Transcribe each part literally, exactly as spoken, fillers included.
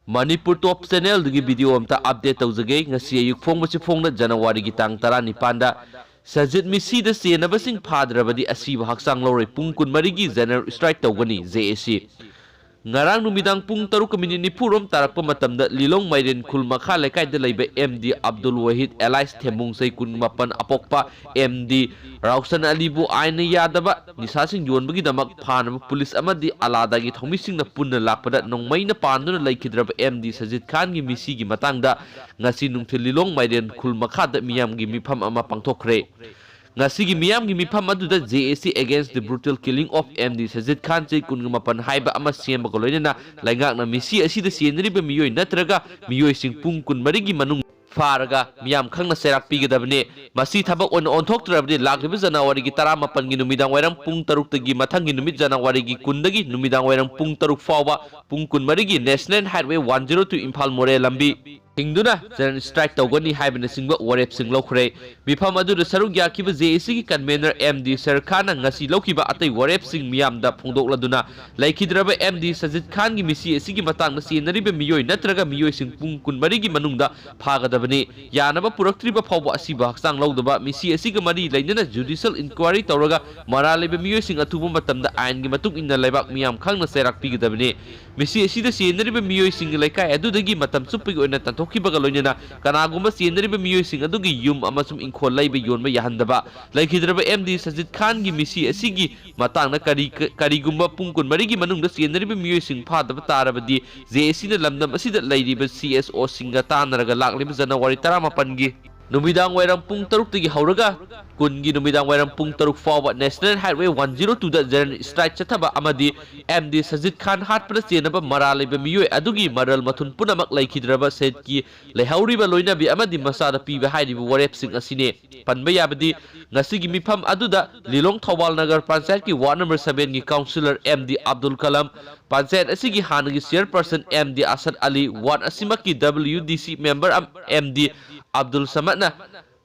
ꯃꯅꯤꯄꯨꯔ ꯇꯣꯞ ꯆꯦꯅꯦꯜꯗꯒꯤ video ꯑꯝꯇ update ꯇꯧꯖꯒꯦ꯫ ꯉꯁꯤ ꯑꯌꯨꯛ ꯐꯣꯡꯕꯁꯤ ꯐꯣꯡꯅ ꯖꯅꯋꯥꯔꯤꯒꯤ ꯇꯥꯡ ꯇꯔꯥꯅꯤꯄꯥꯟꯗ ꯁꯖꯤꯠ ꯃꯤꯁꯤꯗ ꯆꯦꯟꯅꯕꯁꯤꯡ ꯐꯥꯗ꯭ꯔꯕꯗꯤ ꯑꯁꯤꯕ ꯍꯛꯆꯥꯡ ꯂꯧꯔꯣꯏ꯫ ꯄꯨꯡ ꯀꯨꯟꯃꯔꯤꯒꯤ ꯖꯦꯅꯔꯦꯜ ꯁ꯭ꯇ꯭ꯔꯥꯏꯛ ꯇꯧꯒꯅꯤ, ꯖꯦ ꯑꯦ ꯁꯤ꯫ ꯉꯔꯥꯡ ꯅꯨꯃꯤꯗꯥꯡ ꯄꯨꯡ ꯇꯔꯨꯛꯀ ꯃꯤꯅꯤꯠ ꯅꯤꯐꯨ ꯔꯣꯝ ꯇꯥꯔꯛꯄ ꯃꯇꯝꯗ ꯂꯤꯂꯣꯡ ꯃꯥꯏꯔꯦꯟ ꯈꯨꯜ ꯃꯈꯥ ꯂꯩꯀꯥꯏꯗ ꯂꯩꯕ ꯑꯦꯝ ꯗꯤ ꯑꯕꯗꯨꯜ ꯋꯥꯍꯤꯗ ꯑꯦꯂꯥꯏꯁ ꯊꯦꯝꯕꯨꯡ ꯆꯍꯤ ꯀꯨꯟꯃꯥꯄꯟ ꯑꯄꯣꯛꯄ ꯑꯦꯝ ꯗꯤ ꯔꯥꯎꯁꯟ ꯑꯂꯤꯕꯨ ꯑꯥꯏꯟꯅ ꯌꯥꯗꯕ ꯅꯤꯁꯥꯁꯤꯡ ꯌꯣꯟꯕꯒꯤꯗꯃꯛ ꯐꯥꯅꯕ ꯄꯨꯂꯤꯁ ꯑꯃꯗꯤ ꯑꯂꯥꯗꯥꯒꯤ ꯊꯧꯃꯤꯁꯤꯡꯅ ꯄꯨꯟꯅ ꯂꯥꯛꯄꯗ ꯅꯣꯡꯃꯩꯅ ꯄꯥꯟꯗꯨꯅ ꯂꯩꯈꯤꯗ꯭ꯔꯕ ꯑꯦꯝ ꯗꯤ ꯁꯖꯤꯠ ꯈꯥꯟꯒꯤ ꯃꯤꯁꯤꯒꯤ ꯃꯇꯥꯡꯗ ꯉꯁꯤ ꯅꯨꯡꯊꯤꯜ ꯂꯤꯂꯣꯡ ꯃꯥꯏꯔꯦꯟ ꯈꯨꯜ ꯃꯈꯥꯗ ꯃꯤꯌꯥꯝꯒꯤ ꯃꯤꯐꯝ ꯑꯃ ꯄꯥꯡꯊꯣꯛꯈ꯭ꯔꯦ꯫ ꯉꯁꯤꯒꯤ ꯃꯤꯌꯥꯝꯒꯤ ꯃꯤꯐꯝ ꯑꯗꯨꯗ J A C Against the Brutal Killing of M D Sajid Khan ꯆꯍꯤ ꯀꯨꯟꯒ ꯃꯥꯄꯟ ꯍꯥꯏꯕ ꯑꯃ ꯁꯦꯝꯕꯒ ꯂꯣꯏꯅꯅ ꯂꯩꯉꯥꯛꯅ ꯃꯤꯁꯤ ꯑꯁꯤꯗ ꯆꯦꯟꯅꯔꯤꯕ ꯃꯤꯑꯣꯏ ꯅꯠꯇ꯭ꯔꯒ ꯃꯤꯑꯣꯏꯁꯤꯡ ꯄꯨꯡ ꯀꯨꯟꯃꯔꯤꯒꯤ ꯃꯅꯨꯡ ꯐꯥꯔꯒ ꯃꯤꯌꯥꯝ ꯈꯪꯅ ꯆꯩꯔꯥꯛ ꯄꯤꯒꯗꯕꯅꯤ꯫ ꯃꯁꯤ ꯊꯕꯛ ꯑꯣꯏꯅ ꯑꯣꯟꯊꯣꯛꯇ꯭ꯔꯕꯗꯤ ꯂꯥꯛꯂꯤꯕ ꯖꯅꯋꯥꯔꯤꯒꯤ ꯇꯔꯥꯃꯥꯄꯟꯒꯤ ꯅꯨꯃꯤꯗꯥꯡ ꯋꯥꯏꯔꯝ ꯄꯨꯡ ꯇꯔꯨꯛꯇꯒꯤ ꯃꯊꯪꯒꯤ ꯅꯨꯃꯤꯠ ꯖꯅꯋꯥꯔꯤꯒꯤ ꯀꯨꯟꯗꯒꯤ ꯅꯨꯃꯤꯗꯥꯡ ꯋꯥꯏꯔꯝ ꯄꯨꯡ ꯇꯔꯨꯛ ꯐꯥꯎꯕ ꯄꯨꯡ ꯀꯨꯟꯃꯔꯤꯒꯤ National Highway one zero two Imphal ꯃꯣꯔꯦ ꯂꯝꯕꯤ ꯊꯤꯡꯗꯨꯅ ꯖꯦꯅꯔꯦꯜ ꯁ꯭ꯇ꯭ꯔꯥꯏꯛ ꯇꯧꯒꯅꯤ ꯍꯥꯏꯕꯅꯆꯤꯡꯕ ꯋꯥꯔꯦꯞꯁꯤꯡ ꯂꯧꯈ꯭ꯔꯦ꯫ ꯃꯤꯐꯝ ꯑꯗꯨꯗ ꯁꯔꯨꯛ ꯌꯥꯈꯤꯕ J A Cꯒꯤ ꯀꯟꯚꯦꯅꯔ ꯑꯦꯝ ꯗꯤ ꯁꯔꯈꯥꯟꯅ ꯉꯁꯤ ꯂꯧꯈꯤꯕ ꯑꯇꯩ ꯋꯥꯔꯦꯞꯁꯤꯡ ꯃꯤꯌꯥꯝꯗ ꯐꯣꯡꯗꯣꯛꯂꯗꯨꯅ ꯂꯩꯈꯤꯗ꯭ꯔꯕ ꯑꯦꯝ ꯗꯤ ꯁꯖꯤꯠ ꯈꯥꯟꯒꯤ ꯃꯤꯁꯤ ꯑꯁꯤꯒꯤ ꯃꯇꯥꯡꯗ ꯆꯦꯟꯅꯔꯤꯕ ꯃꯤꯑꯣꯏ ꯅꯠꯇ꯭ꯔꯒ ꯃꯤꯑꯣꯏꯁꯤꯡ ꯄꯨꯡ ꯀꯨꯟꯃꯔꯤꯒꯤ ꯃꯅꯨꯡꯗ ꯐꯥꯒꯗꯕꯅꯤ꯫ ꯌꯥꯅꯕ ꯄꯨꯔꯛꯇ꯭ꯔꯤꯕ ꯐꯥꯎꯕ ꯑꯁꯤꯕ ꯍꯛꯆꯥꯡ ꯂꯧꯗꯕ ꯃꯤꯁꯤ ꯑꯁꯤꯒ ꯃꯔꯤ ꯂꯩꯅꯅ ꯖꯨꯗꯤꯁꯤꯌꯦꯜ ꯏꯟꯀ꯭ꯋꯥꯏꯔꯤ ꯇꯧꯔꯒ ꯃꯔꯥꯜ ꯂꯩꯕ ꯃꯤꯑꯣꯏꯁꯤꯡ ꯑꯊꯨꯕ ꯃꯇꯝꯗ ꯑꯥꯏꯟꯒꯤ ꯃꯇꯨꯡ ꯏꯟꯅ ꯂꯩꯕꯥꯛ ꯃꯤꯌꯥꯝ ꯈꯪꯅ ꯆꯩꯔꯥꯛ ꯄꯤꯒꯗꯕꯅꯤ꯫ ꯃꯤꯁꯤ ꯑꯁꯤꯗ ꯆꯦꯟꯅꯔꯤꯕ ꯃꯤꯑꯣꯏꯁꯤꯡ ꯂꯩꯀꯥꯏ ꯑꯗꯨꯗꯒꯤ ꯃꯇꯝ ꯆꯨꯞꯄꯒꯤ ꯑꯣꯏꯅ ꯇꯥꯟꯊꯣꯛꯈꯤꯕꯒ ꯂꯣꯏꯅꯅ ꯀꯅꯥꯒꯨꯝꯕ ꯆꯦꯟꯅꯔꯤꯕ ꯃꯤꯑꯣꯏꯁꯤꯡ ꯑꯗꯨꯒꯤ ꯌꯨꯝ ꯑꯃꯁꯨꯡ ꯏꯪꯈꯣꯜ ꯂꯩꯕ ꯌꯣꯟꯕ ꯌꯥꯍꯟꯗꯕ꯫ ꯂꯩꯈꯤꯗ꯭ꯔꯕ ꯑꯦꯝ ꯗꯤ ꯁꯖꯤꯠ ꯈꯥꯟꯒꯤ ꯃꯤꯁꯤ ꯑꯁꯤꯒꯤ ꯃꯇꯥꯡꯗ ꯀꯔꯤ-, ꯀꯔꯤꯒꯨꯝꯕ ꯄꯨꯡ ꯀꯨꯟꯃꯔꯤꯒꯤ ꯃꯅꯨꯡꯗ ꯆꯦꯟꯅꯔꯤꯕ ꯃꯤꯑꯣꯏꯁꯤꯡ ꯐꯥꯗꯕ ꯇꯥꯔꯕꯗꯤ J A Cꯅ ꯂꯝꯗꯝ ꯑꯁꯤꯗ ꯂꯩꯔꯤꯕ C S Oꯁꯤꯡꯒ ꯇꯥꯟꯅꯔꯒ ꯂꯥꯛꯂꯤꯕ ꯖꯅꯋꯥꯔꯤ ꯇꯔꯥꯃꯥꯄꯟꯒꯤ ꯅꯨꯃꯤꯗꯥꯡ ꯋꯥꯏꯔꯝ ꯄꯨꯡ ꯇꯔꯨꯛꯇꯒꯤ ꯍꯧꯔꯒ ꯀꯨꯟꯒꯤ ꯅꯨꯃꯤꯗꯥꯡ ꯋꯥꯏꯔꯝ ꯄꯨꯡ ꯇꯔꯨꯛ ꯐꯥꯎꯕ National Highway one zero twoꯗ ꯖꯦꯅꯔꯦꯜ ꯁ꯭ꯇ꯭ꯔꯥꯏꯛ ꯆꯠꯊꯕ ꯑꯃꯗꯤ ꯑꯦꯝ ꯗꯤ ꯁꯖꯤꯠ ꯈꯥꯟ ꯍꯥꯠꯄꯗ ꯆꯦꯟꯅꯕ ꯃꯔꯥꯜ ꯂꯩꯕ ꯃꯤꯑꯣꯏ ꯑꯗꯨꯒꯤ ꯃꯔꯜ ꯃꯊꯨꯟ ꯄꯨꯝꯅꯃꯛ ꯂꯩꯈꯤꯗ꯭ꯔꯕ ꯁꯍꯤꯗꯀꯤ ꯂꯩꯍꯧꯔꯤꯕ ꯂꯣꯏꯅꯕꯤ ꯑꯃꯗꯤ ꯃꯆꯥꯗ ꯄꯤꯕ ꯍꯥꯏꯔꯤꯕ ꯋꯥꯔꯦꯞꯁꯤꯡ ꯑꯁꯤꯅꯤ꯫ ꯄꯟꯕ ꯌꯥꯕꯗꯤ ꯉꯁꯤꯒꯤ ꯃꯤꯐꯝ ꯑꯗꯨꯗ ꯂꯤꯂꯣꯡ ꯊꯧꯕꯥꯜ ꯅꯒꯔ ꯄꯟꯆꯥꯌꯠꯀꯤ ꯋꯥꯔꯗ ꯅꯝꯕꯔ sevenꯒꯤ councillor M D Abdul Kalam, panchayat ꯑꯁꯤꯒꯤ ꯍꯥꯟꯅꯒꯤ chairperson M D Asad Ali, ward ꯑꯁꯤꯃꯛꯀꯤ W D C ꯃꯦꯝꯕꯔ ꯑꯝ-, ꯑꯦꯝ ꯗꯤ ꯑꯕꯗꯨꯜ ꯁꯃꯗꯅ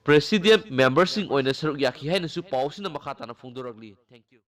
ꯄ꯭ꯔꯦꯁꯤꯗꯦꯟꯠ ꯃꯦꯝꯕꯔꯁꯤꯡ ꯑꯣꯏꯅ ꯁꯔꯨꯛ ꯌꯥꯈꯤ ꯍꯥꯏꯅꯁꯨ ꯄꯥꯎꯁꯤꯅ ꯃꯈꯥ ꯇꯥꯅ ꯐꯣꯡꯗꯣꯔꯛꯂꯤ꯫ Thank you꯫